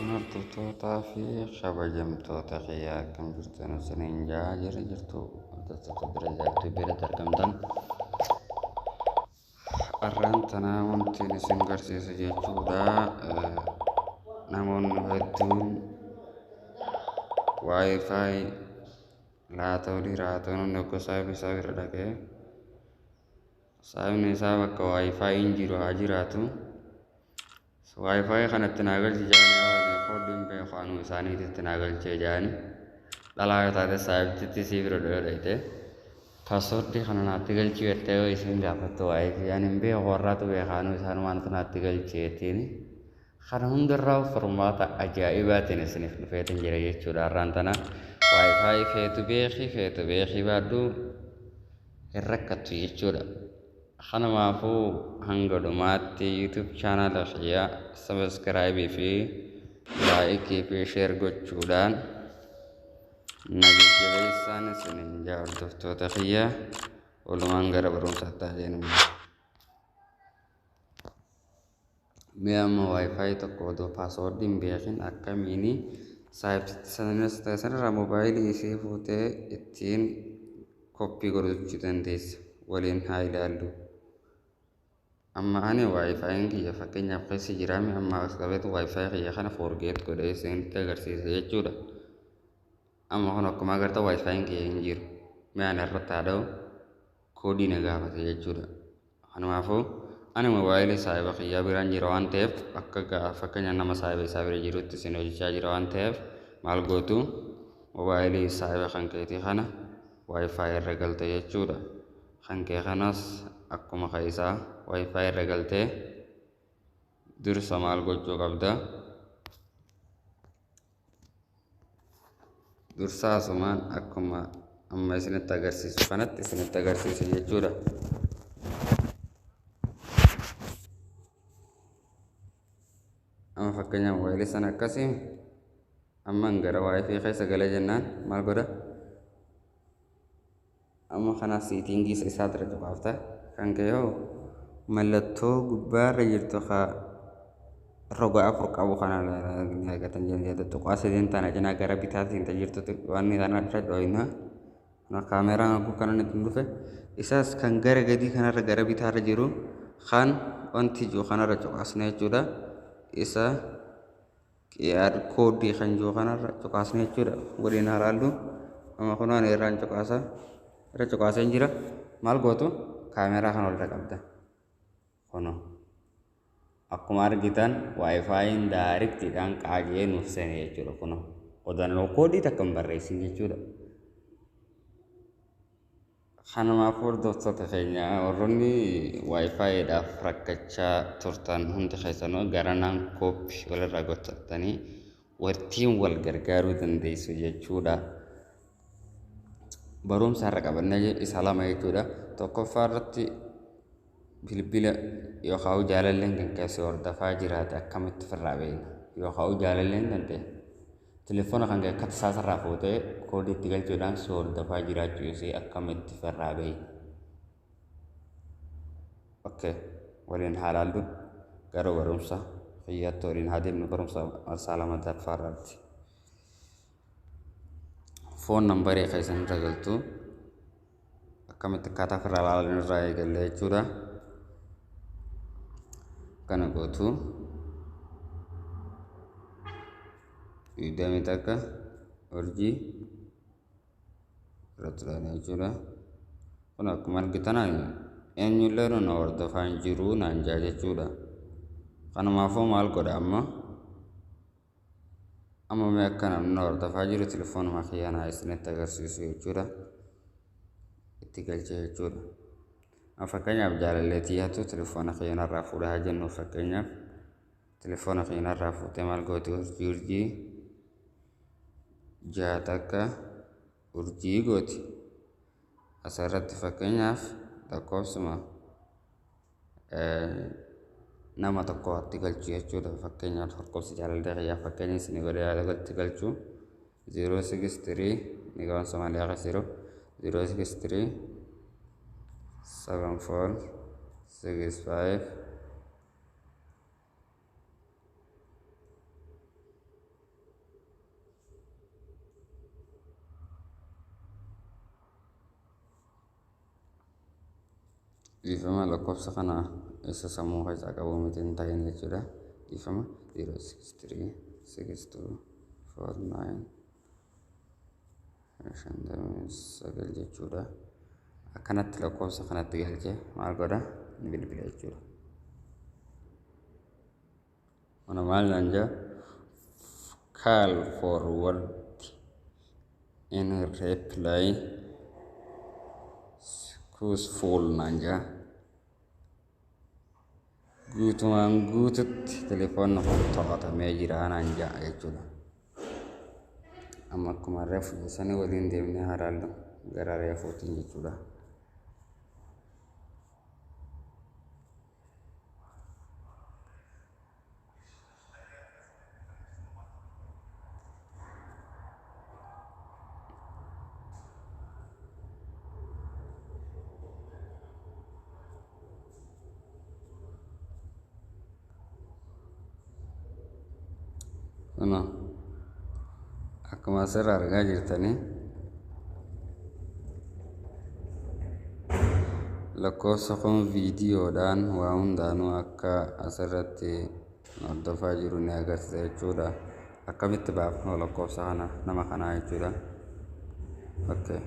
Hordoftootaa fi kabajamtoota kiyya, akkam jirtan isiniin jaa jira jirtu? Hordoftoota bira jaartuu biratti argamtan, har'aan tanaa wanti isin garsiisu jechuudha. Namoonni hedduun WiFi laatoo raatoo namni akka saahiba isaa bira dhaqee, saahibni isaa bakka WiFi hin jiru haa jiraatu, WiFi kanatti naa galchi jaanii, koodiin beeku anuu isaaniitti naa galchee jaanii, dhalaa yoo taate saahibtitti sii bira dhiyoo dhayite passwordii kana naatti galchii jettee yoo isin gaafattu, WiFi ani hin beeku, warraatu beeka, anuu isaanumaantu naatti galchee jettiini. Kana hundarraa furmaata ajaa'ibaatiin isiniif dhufeetin jira jechuudha. Har'aan tana WiFi feetu beeki, feetu beekii baadhu, hin rakkattu jechuudha. Kanumaafuu hanga dhumaatti YouTube channel kiyya subscribe fi like fi share gochuudhaan na jajjabeessaan isiniin jaa. Hordoftoota kiyya, walumaan gara barumsaatti haa deemnu. Mee amma WiFi tokko odoo passwordii hin beekin akkamiini saayibsitti sanas ta'e sanarraa moobaayilii isii fuutee ittiin copy godhachuu dandeessa? Waliin haa ilaallu. Amma ani WiFiin kiyya fakkeenyaaf keessa jiraame, amma as qabeetu WiFi kiyya kana forget godhee isinitti agarsiisa jechuudha. Amma kun akkuma agartan WiFiin kiyya hin jiru. Mee ani irratti haa dha'u, koodii na gaafata jechuudha. Kanumaafuu ani moobaayilii saahiba kiyyaa biraan jira waan ta'eef, akka fakkeenya nama saahiba isaa bira jirutti isin hojjechaa jira waan ta'eef, maal gootu? Moobaayilii saahiba kan keetii kana WiFi irra galte jechuudha. Kan kee kanas akkuma kan isaa WiFi irra galtee, dursa maal gochuu qabda? Dursa asumaan akkuma amma isinitti agarsiisu kanatti isinitti agarsiisa jechuudha. Amma fakkeenyaaf moobaayilii sana akkasii amman gara WiFi keessa galee jennaan maal godha? Amma kana setting isaa irra cuqaafta. Kan kee hoo mallattoo gubbaarra jirtu ka roga afur qabu kana argatan jedhan, tuqaa sadeen tana cinaa gara bitaatiin ta jirtu waan kana irra dhooyna. Kaameraan akkuma kana itti dhufe, isaas kan gara gadii kanarra gara bitaarra jiru kan wanti jiru kanarra cuqaasna jechuudha. Isa QR koodii kan jiru kanarra cuqaasna jechuudha. Waliin haa ilaallu. Amma kun ani irraan cuqaasa. Irra cuqaaseen jira. Maal gootu? Kaameraa kana walirra qabda. Kunoo. Akkuma argitan WiFiin directiidhaan qaajee nuuf seene jechuudha kunoo. Odannoo koodii takka hin barreessin jechuudha. Kanumaaf hordoftoota keenya, warroonni WiFiidhaaf rakkachaa turtan hundi keessanuu garanaan copy walirraa gochattanii wattiin wal gargaaruu dandeessu jechuudha. Barumsa har'a qabannee isa lama jechuudha. Tokkoffaa irratti bilbila yookaan jaalalleen kan keessa hordofaa jiraate akkamitti ofirraa beekna? Yookaan jaalalleen kan ta'e telefoona kan akka tasaasarraa fuutee koodii itti galchuudhaan si hordofaa jiraachuu isii akkamitti ofirraa beekna? Okay, waliin haa ilaallu. Gara barumsa kiyyaatti waliin haa deemnu, barumsa marsaa lammaffaa irratti. Phone number keessan irra galtu, akkamitti akkaataa ofirraa ilaalan irraa eegalle jechuudha. Kana gootu, 21 urjii irratti ilaala jechuudha. Kun akkuma argitan eenyullee nu hordofaa hin jiru naan jaa jechuudha. Kanumaafuu maal godha amma? Amma mee akka namni hordofaa jiru telefoonuma kiyya naa isinitti agarsiisu jechuudha. Itti galchee jechuudha. Fakkeenyaaf jaalallee tiyyatu telefoona kiyya narraa fuudhee haa jennu. Fakkeenyaaf telefoona kiyya narraa fuutee maal gooti? Urjii urjii 61 urjii gooti. Asirratti fakkeenyaaf lakkoofsuma nama tokko itti galchu jechuudha. Fakkeenyaaf lakkoofsa jaalallee kiyyaa fakkeenya isin godhee itti galchu, 063 ni qaban Somaaliyaa keessa jiru, 063 74 65. Dhiifama, lakkoofsa kana isa sammuu keessaa qabu miti hin ta'in jechuudha. Dhiifama, 063 62 49 59 jechuudha. Akkanatti lakkoofsa kanatti galchee maal godha? Ni bilbila jechuudha. Mana maal naan jaa? Call forward in reply successful naan jaa. Guutumaan guututti telefoonni kun to'atamee jira naan jaa jechuudha. Amma akkuma reefu sanii waliin deemnee haa ilaallu gara reefuutiin jechuudha. Kunoo akkuma asirra argaa jirtanii, lakkoofsa kun viidiyoodhaan waa hundaanuu akka asirratti hordofaa jiru ni agarsiisa jechuudha. Akkamitti baafnu lakkoofsa kana nama kanaa jechuudha? Okay.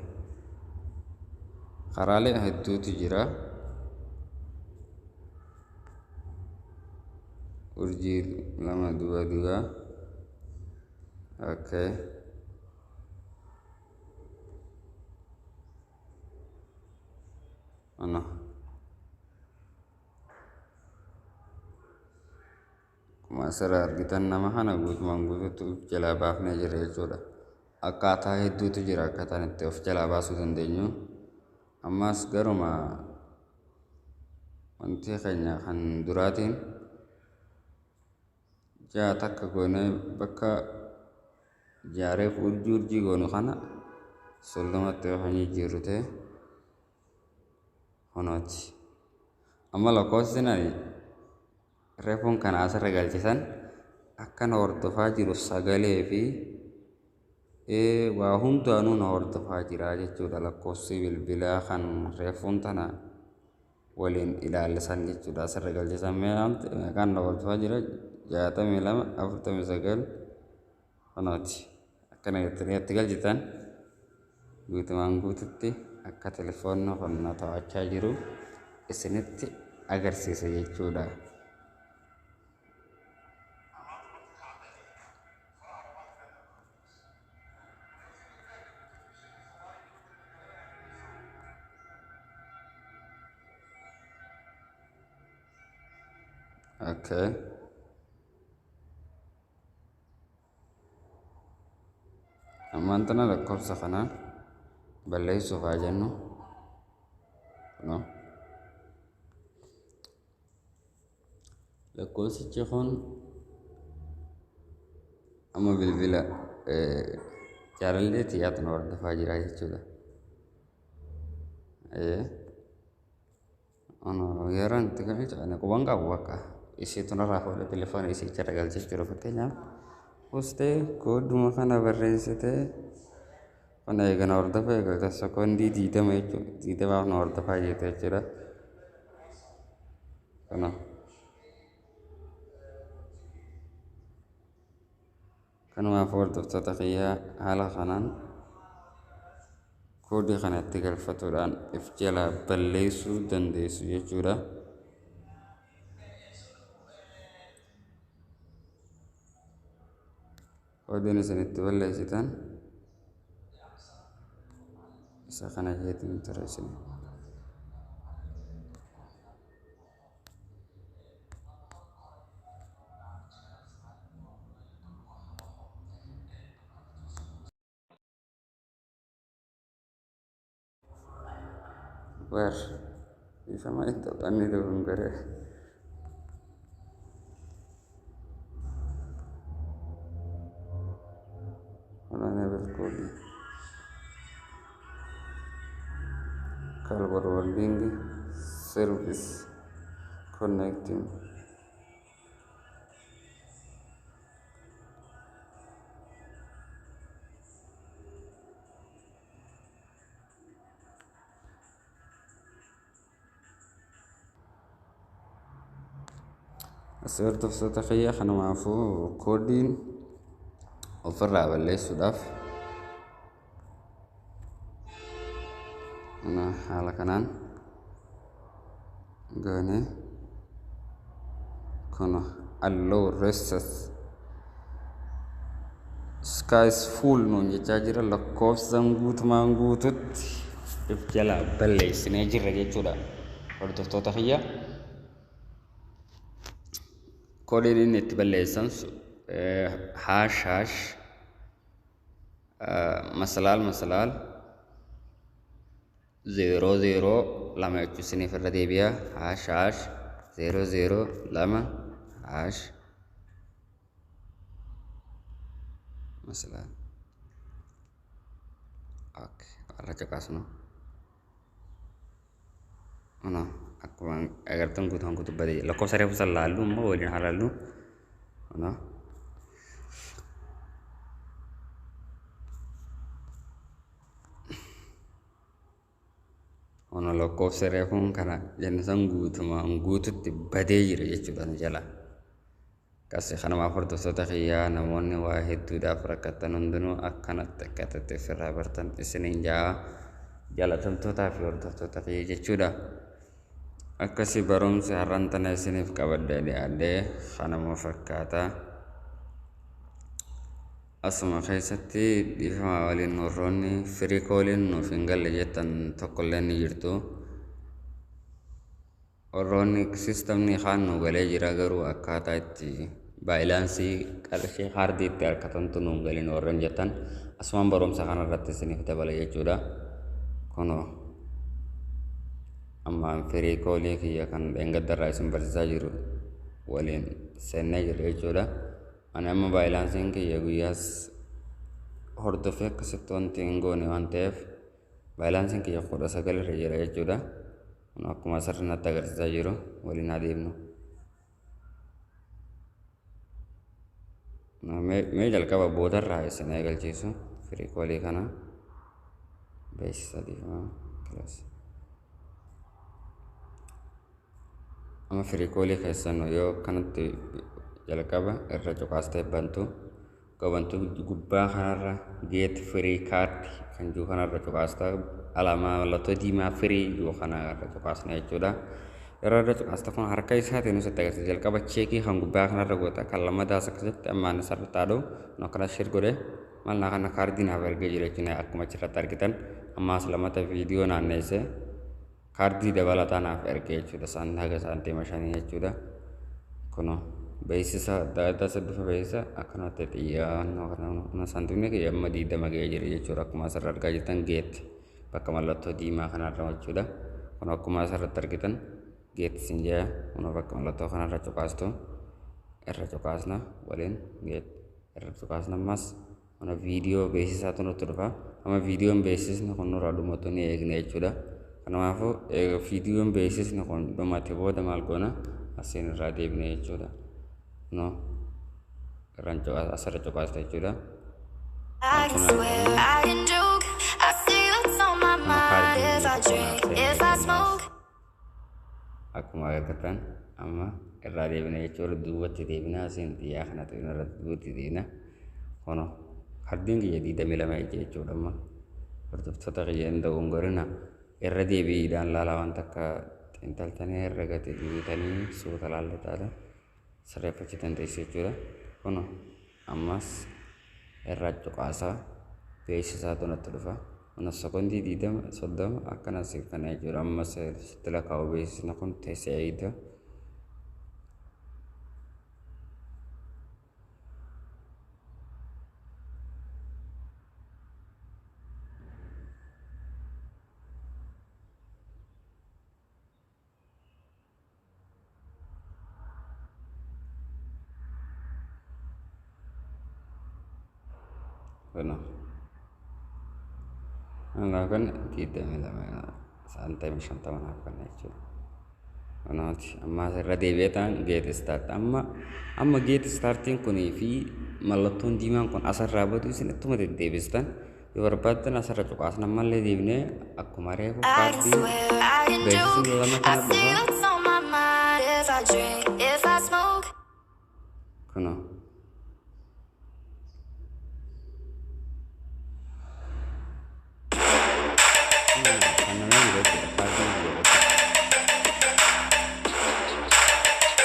Karaalee hedduutu jira. Urjii lama duwwaa duwwaa. Okay. Ano. Akkuma asirraa argitan, nama kana guutumaan guutuutti of jalaa baafnee jira jechuudha. Akkaataa hedduutu jira akkaataan itti of jalaa baasuu dandeenyu. Ammas garuma wanti keenya kan duraatiin ja'a takka goonee bakka jaareef urjii urjii goonu kana 30tti yoo kan jijjiirru ta'e, kunooti. Amma lakkoofsi ani reefuun kana asirra galchisan akkana hordofaa jiru, sagalee fi waa hundaanuu na hordofaa jira jechuudha, lakkoofsi bilbilaa kan reefuun tana waliin ilaallisan jechuudha. Asirra galchisan meeqaan na hordofaa jira? 62 49, kunooti. Akkana jettanii itti galchitan, guutumaan guututti akka telefoonni kun na to'achaa jiru isinitti agarsiisa jechuudha. Okay. Ammaan tana lakkoofsa kana balleessuuf haa jennu. Kunoo. Lakkoofsichi kun amma bilbila jaalallee xiyyaatu na hordofaa jira jechuudha. Yeroon itti galchu ani quban qabu, bakka isiitu narraa fuudhee telefoona isiicha irra galchee jechuudha. Fakkeenyaaf, ustee kooduma kana barreessitee kun eegana hordofaa eegalte sekoondii 20 jechuudha. 20f na hordofaa jirti jechuudha. Kunoo. Kanumaaf hordoftoota kiyyaa, haala kanaan koodii kana itti galfatuudhaan if jalaa balleessuu dandeessu jechuudha. Koodiin isin itti balleessitan isa kana jeetiin ture isin. Wer ifama itti taphanni dogongore. Enable code call forwarding service connecting. Hordoftoota kiyya, kanumaafuu koodiin ofirraa balleessuudhaaf haala kanaan goone. Kun allow reset successful nuun jechaa jira. Lakkoofsan guutumaan guututti if jalaa balleessinee jirra jechuudha, hordoftoota kiyya. Koodiin inni itti balleessan hash hash masalaal masalaal 0 0 2 jechuu. Isiniif irra deebi'a: hash hash 0 0 2 hash masalaal. Okay, warra caqasnu ano akkuma agartan guutumaan guutuu badee. Lakkoofsa reefu san laallu immoo waliin haa laallu. Ano ono lakkoofsa reefuun kana jenne san guutumaan guututti badee jira jechuudha nu jala. Kasi kanumaaf, hordoftoota kiyyaa, namoonni waa hedduudhaaf rakkatan hundinuu akkanatti akkatatti ofirraa bartan isiniin jaa, jaalatamtootaa fi hordoftoota kiyya jechuudha. Akkasi barumsi har'aan tana isiniif qabadhee dhiyaadhee kanuma fakkaata. Asuma keessatti dhiifama waliin, warroonni free calliin nuuf hin galle jettan tokkollee ni jirtu. Warroonni systemni kaan nu galee jira, garuu akkaataa itti balance qarshii kaardii itti harkatantu nu hin galin warreen jettan, asumaan barumsa kanarratti isiniif dabala jechuudha. Kunoo ammaan free call kiyya kan dheengaddarraa isin barsiisaa jiru waliin seennee jira jechuudha. Ani amma balanceiin kiyya guyyaas hordofee akkasitti wanti hin goone waan ta'eef, balanceiin kiyya 19 irra jira jechuudha. Kun akkuma asirra natti agarsiisaa jiru, waliin adeemnu. Mee jalqaba boodarraa isin eegalchiisu free call kana beeksisa dhiifama close. Amma free call keessan yoo akkanatti jalqaba irra cuqaastee bantu, qabantu, gubbaa kanarra "get free card" kan jiru kanarra cuqaastaa, alaamaa mallattoo diimaa free jiru kana irra cuqaasna jechuudha. Yeroo irra cuqaasta, kun harka isaatiin nutti agarsiisa. Jalqaba check kan gubbaa kanarra goota, kan lammataas akkasitti. Ammaan asirratti haadhu akkana share godhe, maal naa kana kaardii naaf ergee jira jechuudha. Akkuma achirratti argitan, ammaas lammata viidiyoo naanneessee kaardii dabalataa naaf ergee jechuudha. Isaan haga saantiima 5 jechuudha. Kunoo beeksisa adda addaa saddufa beeksisa akkanatti xiyyaannoo kana. Saantimni kiyya amma 20 ga'ee jira jechuudha. Akkuma asirra argaa jirtan, get bakka mallattoo diimaa kanarra jechuudha. Kun akkuma asirratti argitan get sin jaa. Kun bakka mallattoo kanarra cuqaastu, irra cuqaasna waliin, get irra cuqaasna. Ammas mana viidiyoo beeksisaatu nutti dhufa. Amma viidiyoon beeksisni kun nurraa dhumatu ni eegna jechuudha. Kanaafuu viidiyoon beeksisni kun dhumate booda maal goona? Asiin irraa deebine jechuudha. No, irraan asirra cuqaasta jechuudha. I can swear, I can joke. I say what's on my mind if I drink, if I smoke. Akkuma agartan, amma irraa deebine jechuudha. Duubatti deebina, asiin xiyyaa kanatti irra duubatti deebina. Kono kaardiin kiyya 22 jechuudha. Amma hordoftoota kiyya, hin ta'uun gorina, irra deebiidhaan laalaa, waan takka xiinxaltanii irra gadi deebitanii suuta laallataadha sirreeffachuu dandeessu jechuudha. Kono ammas irraa cuqaasaa, beeksisaatu natti dhufa. Mana sekondii 20, 30 akkana kana jechuudha. Ammas sitti lakkaa'u beeksisni kun teessee eegda. Bueno. Kan 22 saantimii 50 naaf kenna jechuudha. Kanaati amma irra deebi'ee ta'an get start. Amma get startiin kunii fi mallattoon diimaan kun asirraa badu isin ittuma deddeebistan. Yoo barbaaddan asirra cuqaasna, ammallee deebinee akkuma reefu kaardii beeksisni lama kana dhufa. Kunoo. Kannamee jira jechuudha. Kaardiin kiyya irratti.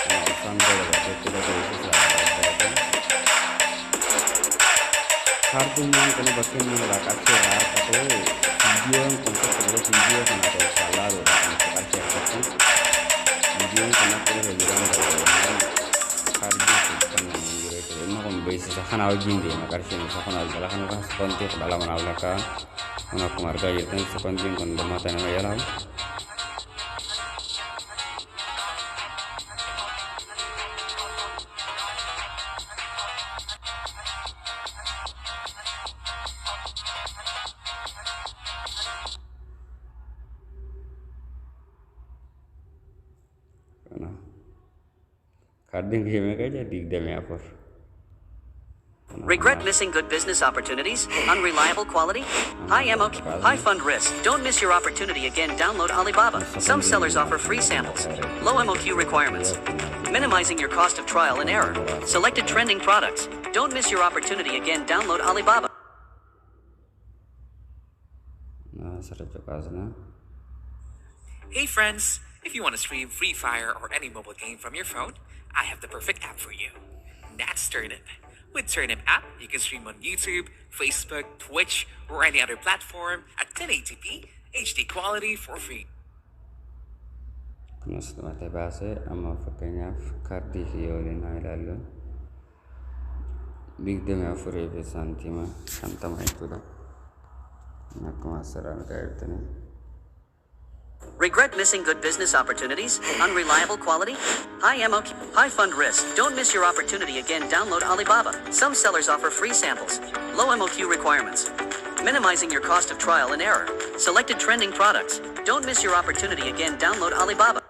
Kana ibsaan bira dabartee jechuudha beeksisa adda addaatiin. Kaardummaan kun bakki inni irraa qarshii irraa argatu viidiyoon kun tokko yeroo viidiyoo kana tolchaa laaluudha kan itti qarshii argattu. Viidiyoon kun akka irra jiran dabalannaan kaardii kun kennamee jiru jechuudha. Inni kun beeksisa kana wajjin deema qarshiin isa kun as jala kanarra sekoondii 12 naaf lakkaa'an. Kun akkuma argaa jirtan sekoondiin kun dhumata nama jalaa. Kana. Kaardiin kiyya meeqa jira? 24. Regret missing good business opportunities? Unreliable quality? High MOQ, high fund risk. Don't miss your opportunity again. Download Alibaba. Some sellers offer free samples, low MOQ requirements, minimizing your cost of trial and error. Selected trending products. Don't miss your opportunity again. Download Alibaba. Asirra cuqaasna. Hey friends, if you want to stream Free Fire or any mobile game from your phone, I have the perfect app for you. That's Turnip. With Turnip app, you can stream on YouTube, Facebook, Twitch, or any other platform at 1080p HD quality for free. Kunis dhumate baasee amma fakkeenyaaf kaardii kiyya waliin haa ilaallu. 24 fi saantiima 50 jechuudha. Akkuma asirraa argaa jirtanii. Regret missing good business opportunities? Unreliable quality? High MOQ, high fund risk. Don't miss your opportunity again. Download Alibaba. Some sellers offer free samples, low MOQ requirements, minimizing your cost of trial and error. Selected trending products. Don't miss your opportunity again. Download Alibaba.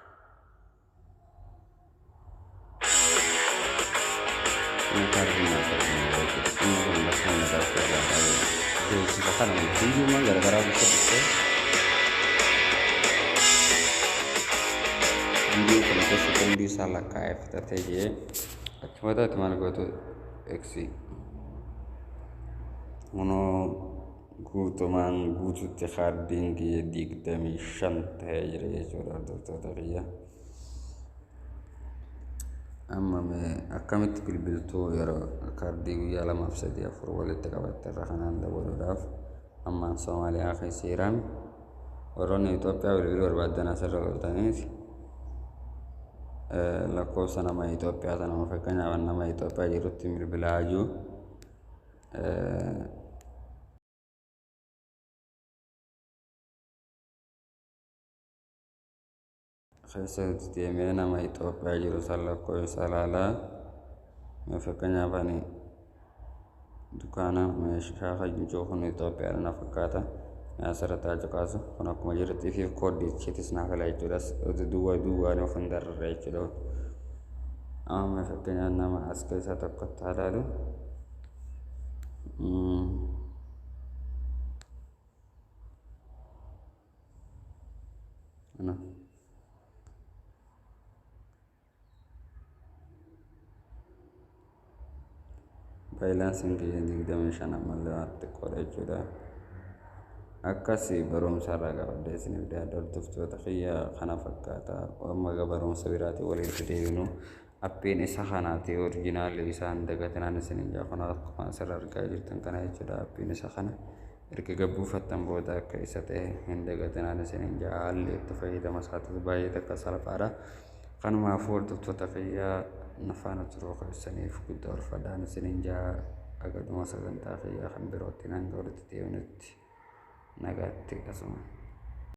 Kun kaardii naaf argamu jechuudha. Inni kun bakka inni qarshii irraa qabu. Beeksisa kana viidiyoo garagaraa bakka dhuftee viidiyoo kana keessa sekondii isaa lakkaa'ee fixatee jee achuma taate maal gootu eksi. Kunoo guutumaan guututti kaardiin kiyya 25 ta'ee jira jechuudha hordoftoota kiyya. Amma mee akkamitti bilbiltuu yeroo kaardii guyyaa lamaaf sadii afur walitti qabatte irra kanaan dabaluudhaaf ammaan Soomaaliyaa keessa jiraan warroonni Itoophiyaa bilbiluu barbaaddan asirra galtaniiti lakkoofsa nama Itoophiyaa sana fakkeenyaaf nama Itoophiyaa jirutti bilbilaa jiru. Keessa deemee nama Itoophiyaa jiru san lakkoofsa ilaalaa. Fakkeenyaaf ani dukkaana meeshaa kan kun Itoophiyaa na fakkaata. Asirratti haa cuqaasu. Kun akkuma jirutti ifiif kooddii isheetis naa fila jechuudha. Duwwaa duwwaan of hin dararre jechuudha. Amma fakkeenyaaf nama as keessaa tokkotti haa ilaalu. Kana. Baay'ilaansiin kiyya 25 ammallee waan xiqqoodha jechuudha. Akkasii barumsa irraa qabadhee isiniif dhiyaadha hordoftoota kiyya kana fakkaata. Amma barumsa biraatiin walitti deebinu appiin isa kanaati oriijinaalli isaa hin dagatinaan isiniin jaa kun akkuma asirra argaa jirtan kana jechuudha appiin isa kana. Erga gabbuufattan booda akka isa ta'e hin dagatinaan isiniin jaa haalli itti fayyadama isaatis baay'ee takka salphaadha. Kanumaafuu hordoftoota kiyya na faana turuu keessaniif guddaa ulfaadhaan isiniin jaa agaduma sagantaa kiyyaa kan birootti hanga walitti deebinutti nagaatti asuma.